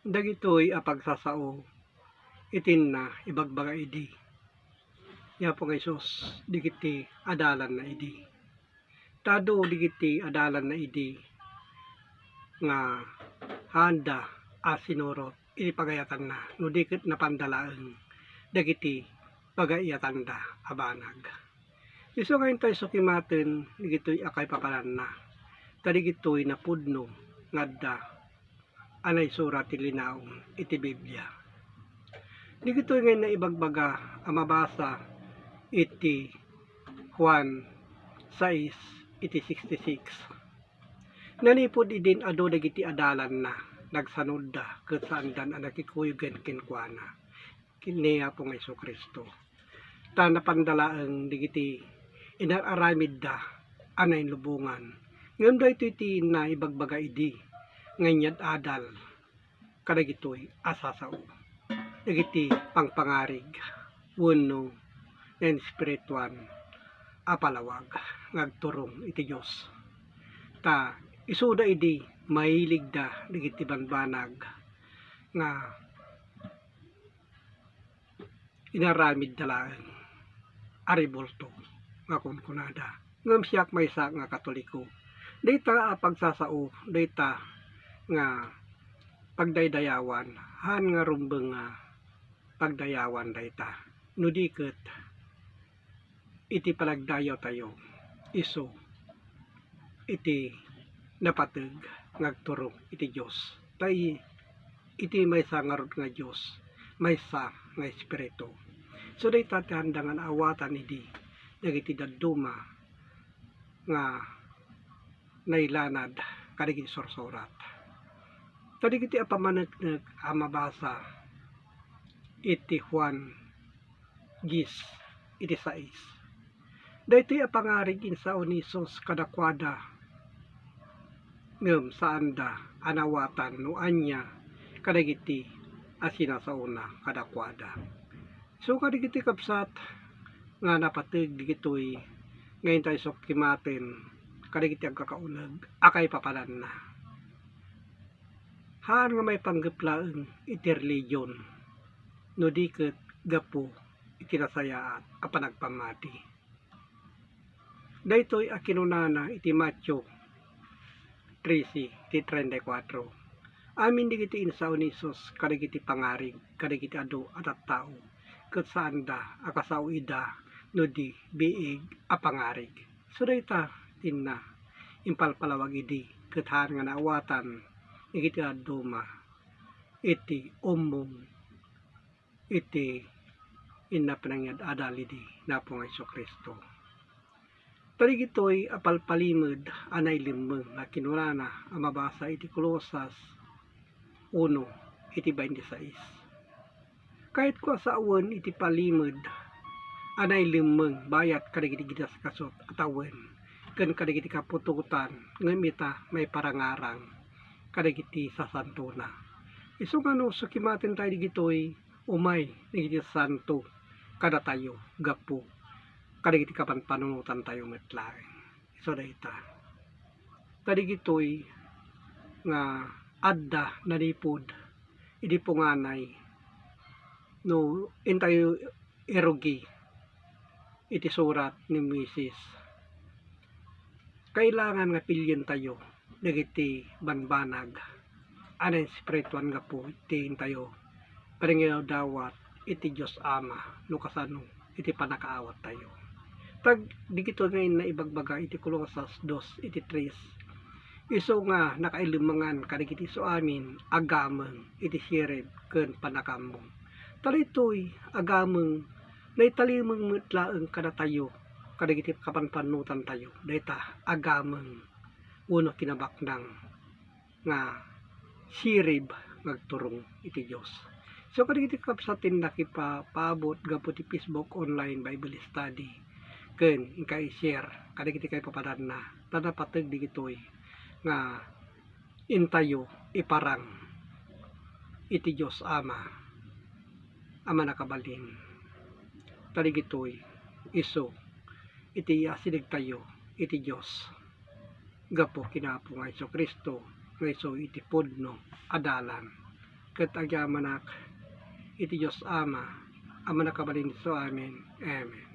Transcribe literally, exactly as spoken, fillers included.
Dagitoy a pagsasao, itinna ibagbaga idi ni Apo nga Jesus dagiti adalanna idi. Ta adu dagiti adalanna idi nga haanda a sinurot iti pagayatanna, no di ket napanda laeng dagiti pagayatanda a banag. Isu nga intay sukimaten dagitoy a kaipapananna, ta dagitoy napudno nga adda a naisura ti linaon iti Biblia. Dagitoy nga naibagbaga a mabasa iti Juan sais iti sixty-six. Nanipud idin adu dagiti adalanna, nagsanudda ket saandan a nakikuyogen kenkuana, ken ni Apo nga Jesu-Cristo. Ta napanda laeng dagiti inar-aramidda a nainlubongan. Ngem daytoy ti naibagbaga idi nga inyad-adal kadagitoy a sasao, dagiti pangpangarig wenno nainspirituan a palawag nga agturong iti Dios. Ta isuda idi mailigda dagiti banbanag nga inaramidda laeng a rebulto nga kunkunada. Ngem siak maysa nga Katoliko. Dayta a pagsasao, dayta nga pagdaydayawan, haan nga rumbeng nga pagdayawan dayta. No di ket iti panagdayawtayo, isu iti napateg nga agturong iti Dios. Ta i-, iti maysa ngarud nga Dios, maysa nga Espiritu. So, dayta ti haanda nga naawatan idi dagiti dadduma nga nailanad kadagiti sursurat. Ta dagiti a pamaneknek a mabasa iti Juan diyes iti sais. Daytoy a pangarig insao ni Jesus kadakuada, ngem saanda a naawatan no ania kadagiti a sinasaona kadakuada. So, kadagiti kabsat nga napateg dagitoy nga intay sukimaten kadagiti agkakauneg a kaipapananna. Haan nga maipanggep laeng iti religion, no di ket gapu iti nasayaat a panagpammati. Daytoy a kinunana iti Mateo trese, iti treinta y cuatro. Amin dagiti insao ni Jesus kadagiti pangarig kadagiti adu a tattao, ket saanda a kasao ida no di biig a pangarig. So dayta ti inna impalpalawag idi, ket haan nga naawatan dagiti dadduma iti ummong iti inna panangyad-adal idi ni Apo nga Jesu-Cristo. Ta dagitoy a palpalimed a nailemmeng nga kinunana a mabasa iti Colosas uno iti twenty-six. Kayatko a sawen iti palimed a nailemmeng bayat kadagiti ginaskasut a tawen ken kadagiti kaputotan, ngem ita maiparangarang kadagiti sasantona. Isu nga no sukimaten tayo dagitoy, umay dagiti santo kadatayo gapu kadagiti kapanpanunotantayo met laeng. Isu dayta. Ta dagitoy nga adda nanipud idi punganay no intayo irugi iti surat ni Moises. Kailangan nga pilientayo dagiti banbanag a nainspirituan gapu iti intayo panangidawat iti Dios Ama no kasano iti pannakaawattayo. Tag-, dagitoy nga inna ibagbaga iti Colosas dos iti tres. Isu nga nakailemmengan kadagiti isuamin a gameng iti sirib ken pannakaammo. Ta daytoy a gameng naitalimeng met laeng kadatayo kadagiti kapanpanunotantayo dayta a gameng wenno kinabaknang nga sirib nga agturong iti Dios. So, kadagiti kabsat ti nakipa-, paabot gapu ti Facebook online Bible study ken inka i-share kadagiti kaipapananna ta napateg dagitoy nga intayo iparang iti Dios Ama a mannakabalin. Ta dagitoy isu iti asidegtayo iti Dios gapu ken Apo nga Jesu-Cristo nga isu iti pudno a dalan. ket agyamanak iti Dios Ama a Mannakabalin isu amin. Amen.